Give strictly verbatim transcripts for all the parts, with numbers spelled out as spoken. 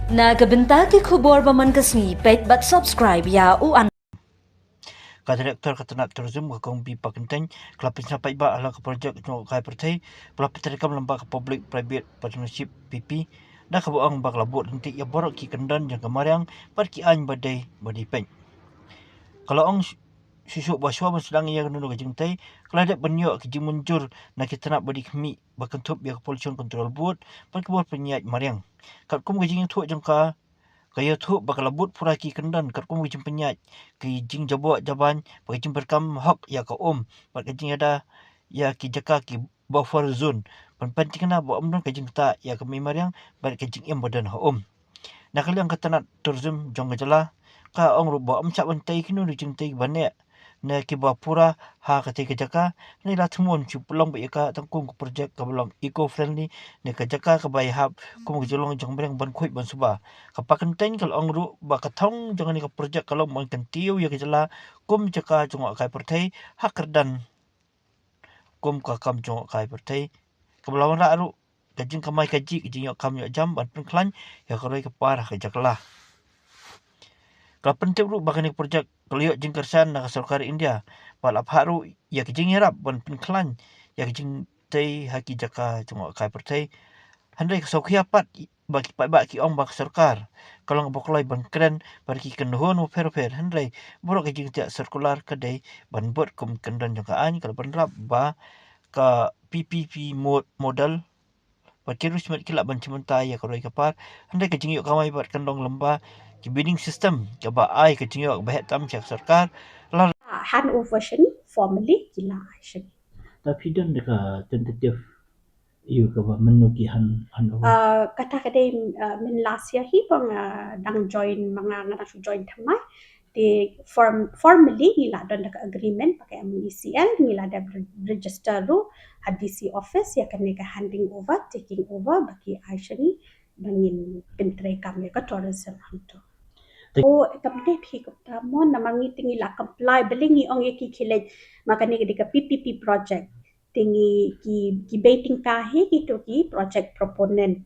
Na ka bynta ki khubor ba man ka sngi, peit bad subscribe ïa u an. Ka Director ka tnat Tourism ka Kong Bipa Kyntein ka la pynshna paidbah halor ka projek jngoh kai pyrthei ba la pyntreikam lyngba ka Public Private Partnership, P P, da kaba ong ba ka la bud ryntih ïa baroh ki kyndon jong ka mariang bad ki aiñ ba dei ba dei peit. Ka la ong shu- shuh shuh ba shuwa ban sdang ïa kano kano ka jingtei, ka la dep ban ïoh ka jingmynjur na ki tnat ba dei khmih ba kynthup ïa ka Pollution Control Board bad ki bor pynïaid mariang. Katkum ka jingïathuh jong ka, ka ïathuh ba ka la bud pura ki kyndon katkum ka jingpynïaid, ki jingjaboh jaban, bad ka jingpyrkhat hok ïa ka um bad ka jingïada ïa ki jaka ki buffer zone ban pynthikna ba ym don ka jingktah ïa ka mei mariang bad ka jingim ba don ha um. Na ka liang ka tnat Tourism jong ka jylla ka ong ruh ba ym shah ban tei kino kino ki jingtei ba neh ne kiba pura ha katei ka jaka, ne la thmu shu pynlong beit ïa ka tang kum ka projek kaba long eco friendly ne ka jaka kaba ïahap kum ka jinglong jong mariang ban khuid ban suba. Ka Bipa Kyntein ka la ong ruh ba ka thong jong kane ka projek ka long ban kyntiew ïa ka jylla kum jaka jngoh kai pyrthei ha kyrdan kum ka kam jngoh kai pyrthei, kaba la wanrah ruh ka jingkamai kajih, ka jingïoh kam ïoh jam ban pynkhlaiñ ïa ka roi ka par ha ka jaka. Ka la pyntip ruh ba kane ka projek ka la ïoh jingkyrshan na ka sorkar India bad la phah ruh ïa ka jingïarap ban pynkhlaiñ ïa ka jingtei ha ki jaka jngoh kai pyrthei. Hynrei ka sngewkhia pat ba ki paidbah ki ong ba ka sorkar ka long ba kloi ban kren bad ki kynhun bapher bapher, hynrei baroh ka jingthiah circular ka dei ban bud kum kyndon jong ka aiñ. Ka la bynrap ba ka P P P mod- model bad ki ruh shimet ki lah ban shim bynta ïa ka roi ka par, hynrei ka jingïoh kamai bad kyndong lyngba ki bidding system kaba ai ka jingïoh kaba heh tam sha ka sorkar. La hand over shane formally ki la ai shane. Ta phi don da ka tentative ïa kaba mynno ki hand, hand over? Ah, kata ka dei, ah, myn last year hi ba nga dang join, ma nga nga dang shu join thymmai. Te form- formally ngi la don da ka agreement bad ka M O E C L, ngi la dep re- register ruh ha D C office ïa kane ka handing over, taking over ba ki ai shane ba ngin pyntreikam ïa ka tourism hangto. Te- Oh, kam dei phi kumta mo, namar ngi te ngi la comply, balei ngi ong ïa ki khie leit, ma kane ka dei ka P P P project. Te ngi ki, ki bei tyngka hi kito ki project proponent.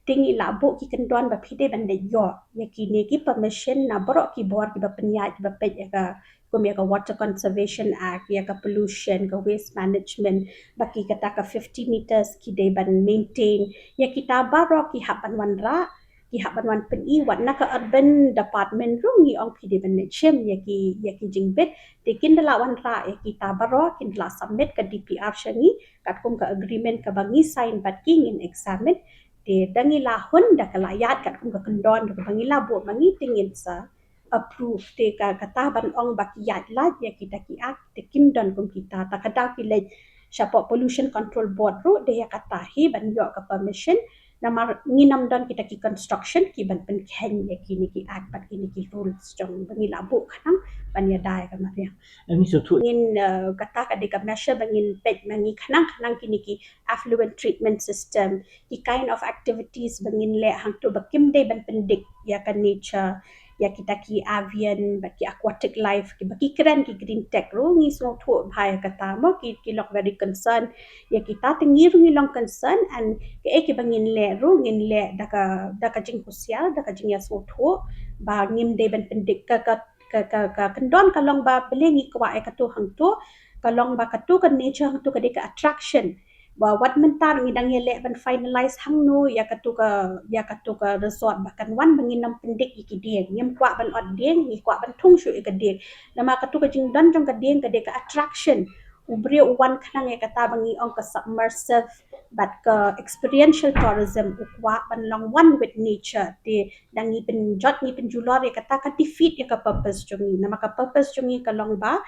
Te ngi la buh ki kyndon ba phi dei ban leit ïoh ïa kine ki permission na baroh ki bor kiba pynïaid, kiba peit ïa ka, kum ïa ka Water Conservation Act, ïa ka pollution, ka waste management, ba ki kata ka fifty meters ki dei ban maintain. Ïa kita baroh ki hap ban wanrah, ki hap ban wan pyni, wat na ka urban department ruh ngi ong phi dei ban leit shim ïa ki, ïa ki jingbit. Te kin da la wanrah ïa kita baroh, kin da la submit ka D P R sha ngi katkum ka agreement kaba ngi sign bad ki, ngin examine. Te da ngi la hun, da ka la ïaid katkum ka kyndon kaba ngi la buh ma ngi, te ngin sa approve. Te ka, kata ban ong ba ki ïaid lait ïa kita ki act, te kim don kum kita. Ta ka daw ki leit shapoh Pollution Control Board ruh da ïa kata hi ban ïoh ka permission. Namar ngin ym don kita ki construction ki ban pynkheiñ ïa kine ki act bad kine ki rules jong ba ngi la buh khnang ban ïada ïa ka mariang. Ngin, eh, kata ka dei ka measure ba ngin peit ma ngi khnang khnang kine ki effluent treatment system, ki kind of activities ba ngin leh hangto ba kim dei ban pyndik ïa ka nature, ïa kita ki avian bad ki aquatic life, kiba ki kren ki green tech ruh, ngi sngewthuh bha ïa kata mo, ki, ki long very concern ïa kita. Te ngi ruh ngi long concern, and kaei kaba ngin leh ruh ngin leh da ka, da ka jinghusiar, da ka jingïasngewthuh ba ngim dei ban pyndik. Ka, ka, ka, ka, ka kyndon ka long ba balei ngi kwah ïa kato hangto, ka long ba kato ka nature hangto ka dei ka attraction. Ba wat mynta ngi dang ïaleh ban finalize hangno ïa kato ka, ïa kato ka resort ba kan wan ba ngin ym pyndik ïa ki dieng. Ngim kwah ban ot dieng, ngi kwah ban thung shuh ïa ka dieng. Namar kato ka jingdon jong ka dieng ka dei ka attraction. U briew u wan khnang ïa kata ba ngi ong ka submersive bad ka experiential tourism, u kwah ban long one with nature. Te da ngi pynjot, ngi pynjulor ïa kata, ka defeat ïa ka purpose jong ngi. Namar ka purpose jong ngi ka long ba,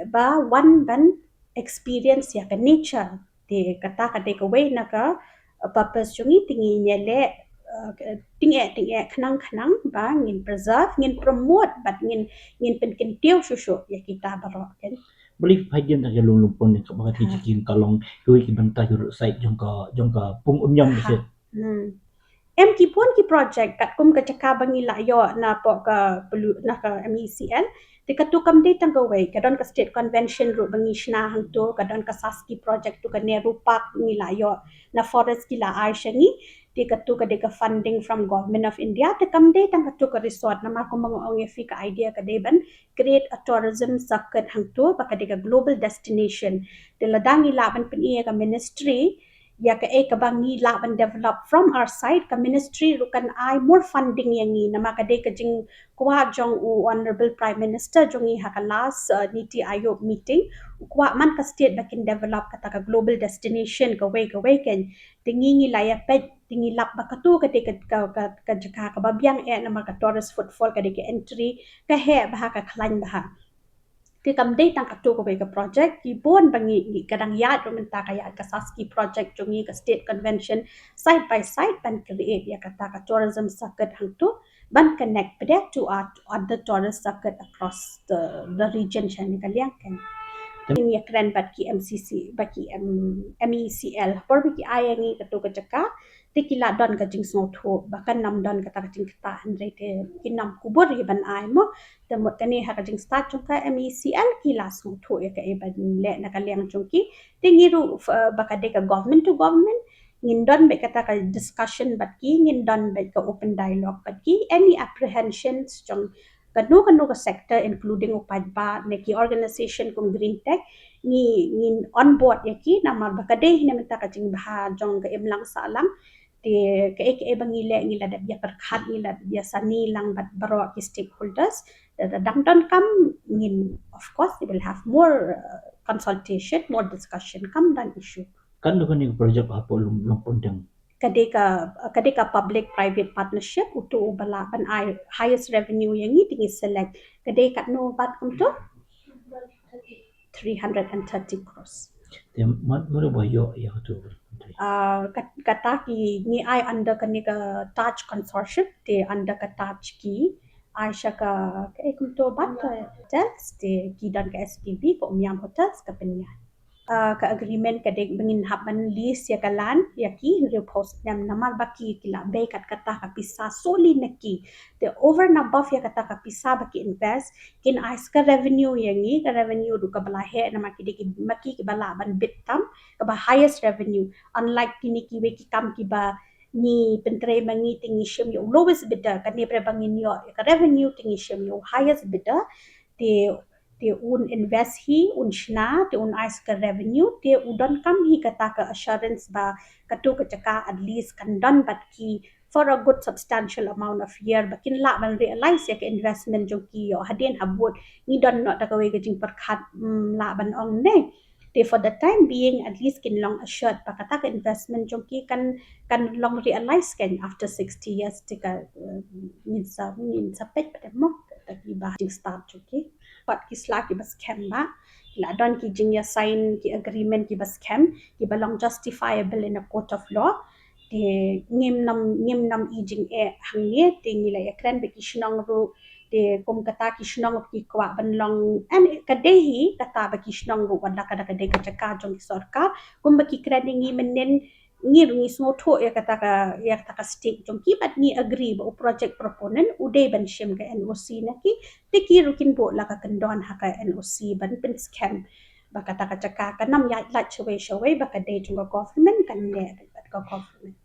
ba wan ban experience ïa ka nature. Te kata ka dei kawei na ka, uh, purpose jong ngi. Te ngin ïaleh, uh, tyngeh tyngeh, khnang khnang ba ngin preserve, ngin promote bad ngin, ngin pynkyntiew shuh shuh ïa kita baroh, kan. Balei phi ïa da ka lum lum pon ne, kaba ka, ha, ki jingkylli ka long kiwei ki bynta ki roadside jong ka, jong ka Pung Umñiam, ha, seh. Hmm. Em ki bun ki project katkum ka jaka ba ngi la ïoh na pok ka pelu na ka M E C L. Te katu kam dei tang kawei, ka don ka state convention ruh ba ngi shna hangtu, ka don ka SASCI project tu, ka Nehru Park ngi la ïoh na forest ki la ai sha ngi. Te katu ka dei ka funding from Government of India. Te kam dei tang katu ka resort, namar kumba nga ong ïa phi ka idea ka dei ban create a tourism circuit hangtu ba ka dei ka global destination. Te lada ngi lah ban pyni ïa ka ministry ïa kaei kaba ngi lah ban develop from our side, ka ministry ruh kan ai more funding ïa ngi, namar ka dei ka jingkwah jong u Honourable Prime Minister jong ngi ha ka last uh, NITI Aayog meeting. U kwah man ka state ba kin develop kata ka global destination kawei kawei kein. Te ngi ngi la ïa peit, te ngi lap ba katu ka dei ka, ka, ka, ka jaka kaba biang eh, namar ka tourist footfall ka dei ka entry ka heh bha, ka khlaiñ bha. Te kam dei tang katu kawei ka project, ki bun ba ngi, ngi ka dang ïaid ruh mynta, ka ïaid ka SASCI project jong ngi, ka state convention, side by side ban create ïa kata ka tourism circuit hangtu, ban connect pdeng to our other tourist circuit across the, the region sha ne ka liang kein. Te ngi ïakren bad ki M C C, bad ki M-, M E C L, por ba ki ai ïa ngi katu ka jaka, te ki la don ka jingsngewthuh ba kan ym don kata ka jingktah, hynrei te kin ym kubur ïa ban ai mo. Te mut kane ha ka jingstad jong ka M E C L ki la sngewthuh ïa kaei ban leh na ka liang jong ki. Te ngi ruh, uh, ba ka dei ka government to government, ngin don beit kata ka discussion bad ki, ngin don beit ka open dialogue bad ki. Any apprehensions jong kano kano ka sector, including u paidbah ne ki organisation kum Green Tech, ngi, ngin on board ïa ki, namar ba ka dei hi na mynta ka jingbha jong ka imlang sahlang. Te kaei kaei ba ngi leh, ngi la dep ïa pyrkhat, ngi la dep ïa sani lang bad baroh ki stakeholders. Lada dang donkam, ngin, of course, we will have more uh, consultation, more discussion, kam don issue. Katno kane ka project hapoh Lum-, Lumpundeng? Ka dei ka, ka dei ka public private partnership, utu uba lah ban ai highest revenue ïa ngi te ngi select. Ka dei katno baht kumtu? Three hundred and thirty crores. Te mat mano ba ïoh ïa katu? Ah, kat-, kata ki ngi ai under kane ka TAJ consortium, te under ka TAJ ki ai sha ka, kaei kumtu baht, hotels, te ki don ka S P V, ka Umiam Hotels, ka Pynïaid. Uh, ka agreement ka dei ba ngin hap ban lease ïa ka land ïa ki hynriew phew snem, namar ba ki ki la bei kat kata ka pisa solely na ki. Te over and above ïa kata ka pisa ba ki invest, kin ai sa ka revenue ïa ngi, ka revenue ruh kaba la heh, namar ki dei ki, ma ki kiba lah ban bid tam, kaba highest revenue. Unlike kine kiwei ki kam kiba ngi pyntrei ma ngi te ngi shim ïa u lowest bidder, kane ba ngin ïoh ïa ka revenue te ngi shim ïa u highest bidder. Te te un invest hi, un shna, te un ai sa ka revenue, te u donkam hi kata ka assurance ba katu ka jaka at least kan don bad ki for a good substantial amount of year, ba kin lah ban realize ïa ka investment jong ki. Ïoh hadien habud ngi don noh da kawei ka jingpyrkhat, mm, lah ban ong ne. Te for the time being, at least kin long assured ba kata ka investment jong ki kan, kan long realize kein after sixty years. Te ka, uh, ngin sa, ngin sa peit pat mo, kata ki ba jingstad jong ki. Pat ki sla kiba skhem ba, ki la don ki jingïasign ki agreement kiba skhem, kiba long justifiable in a court of law. Te ngim nam, ngim nam i jingeh hangne, te ngi la ïakren bad ki shnong ruh, te kum kata ki shnong ki kwah ban long, and ka dei hi kata ba ki shnong ruh, wat la ka da ka dei ka jaka jong ki sorkar, kumba ki kren ïa ngi mynnin, ngi ruh ngi sngewthuh ïa kata ka, ïa kata ka stake jong ki, bad ngi agree ba u project proponent u dei ban shim ka N O C na ki, te ki ruh kin buh la ka kyndon ha ka N O C ban pynskhem ba kata ka jaka kan ym ïaid lait shawei shawei, ba ka dei jong ka government, kan neh bad ka government.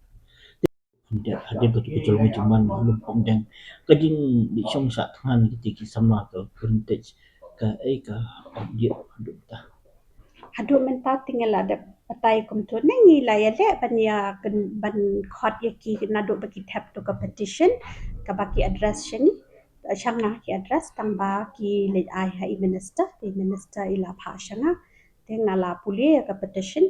Hadien, hadien katu ka jingmut jingman Lumpongdeng, ka jingdih shong shah thngan kiti ki samla ka Green Tech, kaei ka update haduh mynta? Haduh mynta te ngi la dep batai kumtu ne, ngi la ïaleh ban ïa kyn-, ban khot ïa ki naduh ba ki thep tu ka petition, kaba ki address sha ngi, sha nga ki address, tang ba ki leit ai ha i minister, i minister i la phah sha nga. Te nga la pule ïa ka petition,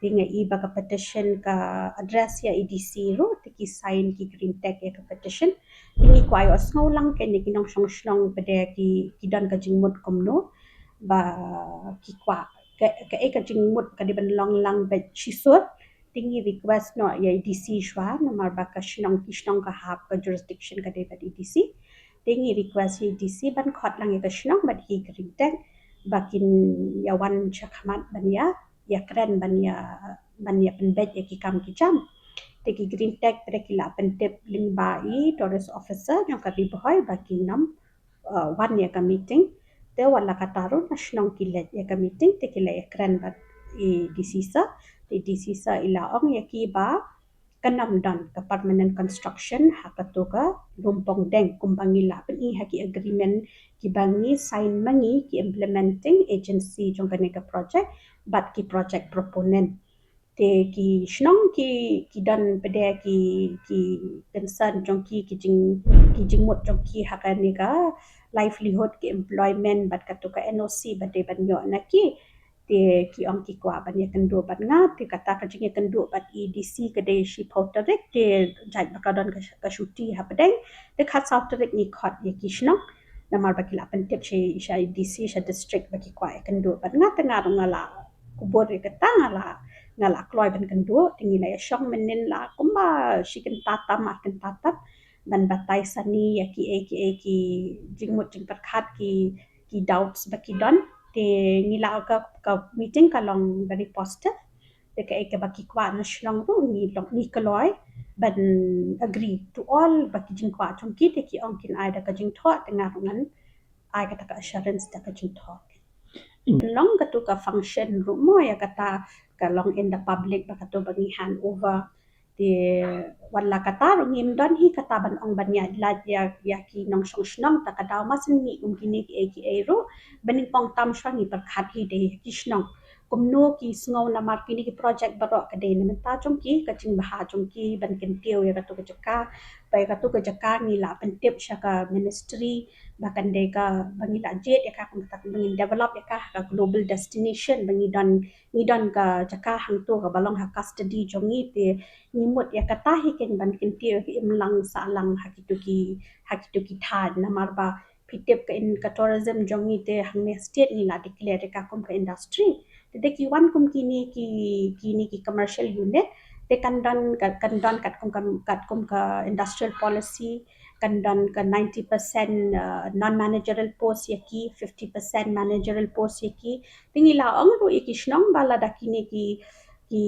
te nga i ba ka petition ka address ïa i D C ruh, te ki sign ki Green Tech ïa ka petition. Te ngi kwah ïohsngew lang kein ïa ki nongshong shnong pat de ki, ki don ka jingmut kumno, ba ki kwah ka, kaei ka jingmut ka dei ban long lang bad shisur. Te ngi request noh ïa i D C shuwa, namar ba ka shnong, ki shnong ka hap ka jurisdiction ka dei bad i D C. Te ngi request ïa i D C ban khot lang ïa ka shnong bad ki Green Tech ba kin ïa wan shakhmat ban ïa, ïakren ban ïa, ban ïa pynbeit ïa ki kam ki jam. Te ki Green Tech te ki la pyntip lyngba i tourist officer jong ka Ri Bhoi ba kin ym uh, wan ïa ka meeting. Te wat la katta ruh na shnong ki leit ïa ka meeting te ki la ïakren bad i DC sir. Te DC sir i la ong ïa ki ba kan ym don ka permanent construction ha katu ka Lumpong Deng kumba ngi la pyni ha ki agreement kiba ngi sign ma ngi ki implementing agency jong kane ka project bad ki project proponent. Te ki shnong ki, ki don pat de ki, ki concern jong ki, ki jing, ki jingmut jong ki ha kane ka livelihood, ki employment bad katu ka NOC ba dei ban ïoh na ki. Te ki ong ki kwah ban ïakynduh bad nga, te kata ka jingïakynduh bad i DC ka dei shiphew tarik, te jait ba ka don ka, ka shuti hapdeng, te khatsaw tarik ngi khot ïa ki shnong. Namar ba ki la pyntip sha, sha DC, sha district ba ki kwah ïakynduh bad nga, te nga ruh nga la kubur ïa kata, nga la, nga la kloi ban kynduh. Te ngi la ïashong mynnin la kumba shi kynta tam, ar kynta tam ban batai sani ïa kiei kiei ki jingmut jingpyrkhat, ki, ki doubts ba ki don. Te ngi la, ka, ka meeting ka long very positive. Te kaei kaba ki kwah na shnong ruh ngi long, ngi kloi ban agree to all ba ki jingkwah jong ki, te ki ong kin ai da ka jingthoh, te nga ruh ngan ai kata ka assurance da ka jingthoh. Long katu ka function ruh mo ïa kata ka long in the public ba katu ba ngi hand over. Te wat la kata ruh ngim don hi kata ban ong ban ïaid lait ïa, ïa ki nongshong shnong, ta ka daw mar shen ngi kum kine kiei kiei ruh ba nyngkong tam shuwa ngi pyrkhat hi da ki shnong. Kumno ki sngew namar kine ki project baroh ka dei na mynta jong ki, ka jingbha jong ki ban kyntiew ïa katu ka jaka. Ba ïa katu ka jaka ngi la pyntip sha ka ministry ba kan dei ka, ba ngi la jied ïa ka kum kata ba ngin develop ïa ka ha ka global destination, ba ngi don, ngi don ka jaka hangto kaba long ha custody jong ngi. Te ngi mut ïa kata hi kan ban kyntiew ïa ka imlang sahlang ha kitu ki, ha kitu ki thaiñ, namar ba phi tip ka in, ka tourism jong ngi te hangne state ngi la declare ïa ka kum ka industry. Te da ki wan kum kine ki, kine ki commercial unit, te kan don ka, kan don katkum ka, katkum ka industrial policy, kan don ka ninety percent, uh, non managerial post ïa ki, fifty percent managerial post ïa ki. Te ngi la ong ruh ïa ki shnong ba lada kine ki, ki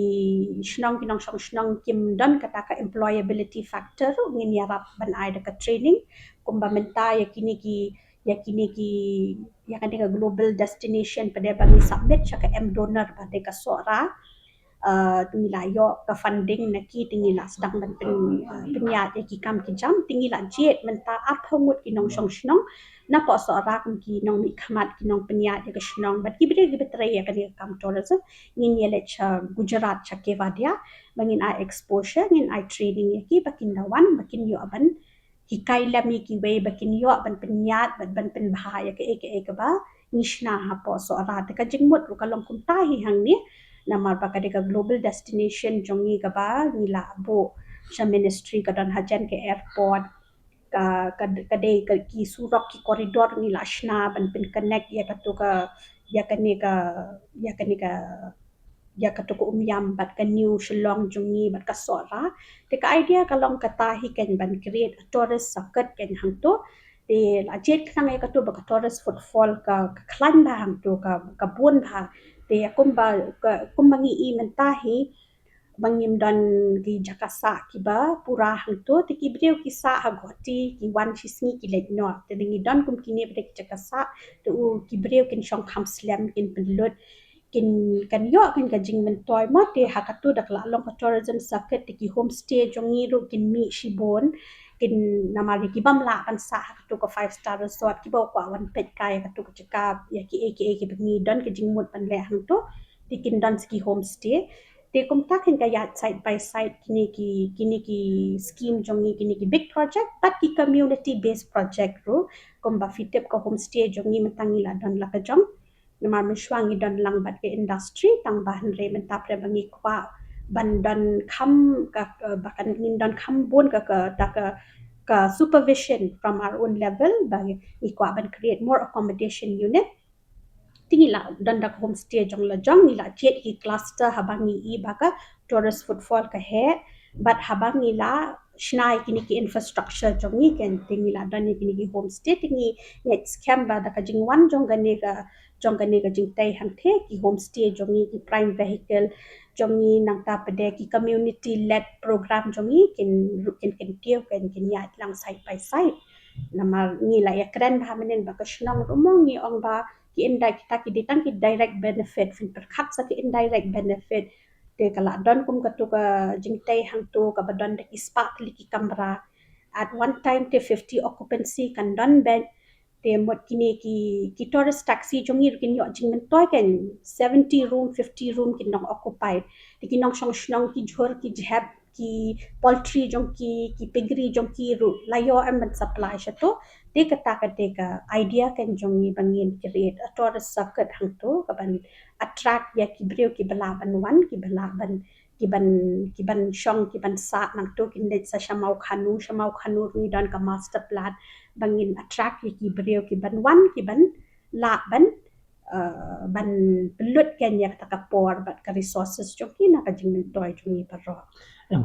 shnong, ki nongshong shnong kim don kata ka employability factor ruh ngin ïarap ban ai da ka training. Kumba mynta ïa kine ki, ïa kine ki, ïa kane ka global destination pat de ba ngi submit sha ka M-Donor ba dei ka Sohra. Uh, te ngi la ïoh ka funding na ki, te ngi la sdang ban pyn, uh, pynïaid ïa ki kam ki jam. Te ngi la jied mynta arphew ngut ki nongshong shnong napoh Sohra kum ki nongmihkhmat, ki nongpynïaid ïa ka shnong. Bad ki briew kiba trei ïa kane ka kam tourism, ngin ïaleit sha Gujarat, sha Kevadia ba ngin ai exposure, ngin ai training ïa ki ba kin da wan, ba kin ïoh ban hikai lem ïa kiwei, ba kin ïoh ban pynïaid bad ban pynbha ïa kaei kaei kaba ngi shna hapoh Sohra. Te ka jingmut ruh ka long kumta hi hangne, namar ba ka dei ka global destination jong ngi kaba ngi la buh sha ministry, ka don hajan ka airport, ka, ka, ka dei ka, ki surok, ki corridor ngi la shna ban pyn connect ïa katu ka, ïa kane ka, ïa kane ka, ïa katu ka Umiam bad ka New Shillong jong ngi bad ka Sohra. Te ka idea ka long kata hi kan ban create a tourist circuit kan hangto. Te la jied khnang ïa katu ba ka tourist footfall ka, ka khlaiñ bha hangto, ka, ka bun bha. Te kumba, ka, kumba ngi i mynta hi, ba ngim don ki jaka sah kiba pura hangto, te ki briew ki sah ha Guwahati, ki wan shisngi ki leit noh. Te ngi don kum kine pat de ki jaka sah, te u, ki briew kin shong kham slem, kin pynlut, kin, kan ïoh kan ka jingmyntoi mo. Te ha katu da ka la long ka tourism circuit, te ki homestay jong ngi ruh kin mih shibun. Kin, namar ïa ki bym lah ban sah ha katu ka five star resort, kiba kwah wan peit kai ha katu ka jaka, ïa kiei kiei kiba ngi don ka jingmut ban leh hangto, te kin don sa ki homestay. Te kumta kan ka ïaid side by side kine ki, kine ki scheme jong ngi, kine ki big project bad ki community based project ruh. Kumba phi tip ka homestay jong ngi mynta ngi la don la ka jong. Namar mynshuwa ngi don lang bad ka industry, tang ba hynrei mynta pat de ba ngi kwah ban don kham ka, ka, ba kan ngin don kham bun ka, ka, da ka, ka supervision from our own level, ba ngi kwah ban create more accommodation unit. Te ngi la don da ka homestay jong la jong, ngi la jied ki cluster haba ngi i ba ka tourist footfall ka heh, bad haba ngi la shna ïa kine ki infrastructure jong ngi kan, te ngi la don ïa kine ki homestay, te ngi ngeit skhem ba da ka jingwan jong kane ka, jong kane ka jingtei hangthie, ki homestay jong ngi, ki prime vehicle, jong ngi nangta pat de ki community led program jong ngi kin ruh kin kyntiew, kin kin ïaid lang side by side. Namar ngi la ïakren bha mynnin bad ka shnong ruh mo, ngi ong ba ki indirect, kita ki dei tang ki direct benefit, phin pyrkhat sa ki indirect benefit. Te ka la don kum katu ka jingtei hangtu kaba don da ki spah tylli ki kamra. At one time te fifty occupancy kan don beit. Te mut kine ki, ki tourist taxi jong ngi ruh kin ïoh jingmyntoi, kan seventy room, fifty room kin long occupied. Te ki nongshong shnong, ki jhur, ki jhep, ki poultry jong ki, ki piggery jong ki ruh la ïoh em ban supply shatu. Te kata ka dei ka idea kan jong ngi ba ngin create a tourist circuit hangtu kaban attract ïa ki briew kiba lah ban wan, kiba lah ban, kiban, kiban shong, kiban sah nangtu, kin leit sa sha Mawkhanu, sha Mawkhanu ruh ngi don ka master plan ba ngin attract ïa ki briew kiban wan, kiban lah ban, uh, ban pynlut kan ïa kata ka por bad ka resources jong ki na ka jingmyntoi jong ngi baroh. Em,